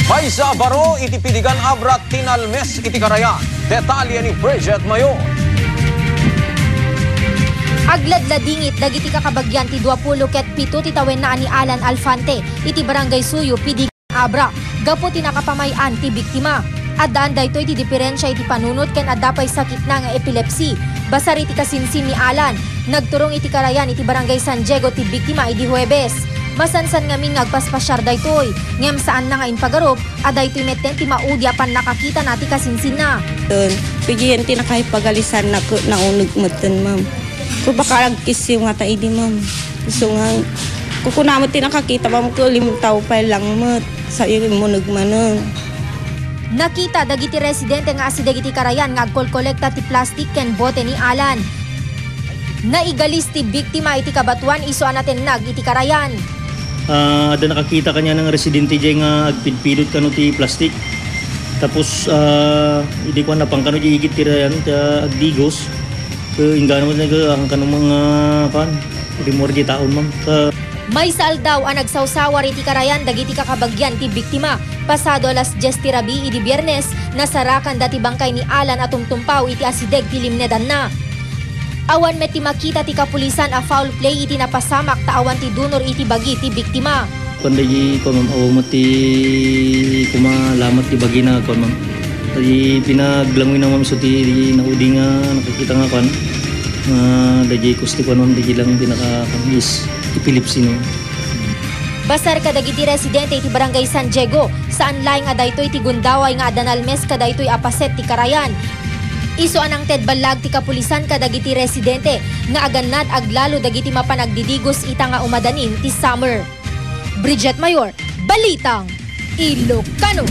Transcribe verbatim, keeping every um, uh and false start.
Maysa a baro iti pidigan abra tinalmes iti karayan. Detalye ni Bridget Mayor. Agladladingit dagiti kakabagian ti duapulo ket pito ti tawennaan ni Alan Alfante iti Barangay Suyo, Pidigan, Abra, gapu ti nakapamay-an ti biktima. Addaan daytoy ti diperensia iti panunot ken adda pay sakitna nga epilepsy. Basar iti kasinsin ni Alan, nagturong iti karayan iti Barangay San Diego ti biktima idi Huwebes. Masansan ngamin nga agpaspasiar daytoy, ngem saanna nga impagarup a daytoy metten ti maudi a pannakakitana ti kasinsinna. Ton, pidian ti nakaipagalisan na ku-, nauneg metten, ma'am. Ku baka agkisiw ngata idi, ma'am. Isu nga, kukuna met ti nakakita, ma'am, ku limtaw pay lang met. Sa immuneg manen. Nakita dagiti residente nga asideg iti karayan nga agkolkolekta ti plastik ken bote ni Alan. Naigalis ti biktima iti kabatoan isu a natennag iti karayan. Ah, adda nakakita kaniana nga residente diay nga agpidpidot kano ti plastik. Tapos, ah, idi kuan, napang kano diay igid ti rayan, ta agdigos. Ket inggana met nga, ang kano mga, kuan, rimor diay taon, ma'am. Ka- Maysa aldaw a nagsawsawar iti karayan dagiti kakabagian ti biktima. Pasado alas dies ti rabii idi Biernes, nasarakanda ti bangkay ni Alan a tumtumpaw iti asideg ti limnedanna. Awan met ti makita ti kapulisan a foul play iti napasamak ta awan ti dunor iti bagi ti biktima. Kuan, dagiti kuan, ma'am, awan met ti kumalamat ti bagina, kuan, ma'am. Dagiti pinaglangoyna, ma'am, isu ti naudi nga nakakita nga kuan, nga dagiti kusti, kuan, ma'am, dagiti lang pinaka, kuan, is epilepsy, no? Basar kadagiti residente iti Barangay San Diego, saan laeng a daytoy ti gundaway nga adda nalmes kadaytoy a paset ti karayan. Isu a nangted ballag ti kapulisan kadagiti residente nga agannad aglalo dagiti mapan agdidigos ita nga umadanin ti summer. Bridget Mayor, Balitang Ilocano.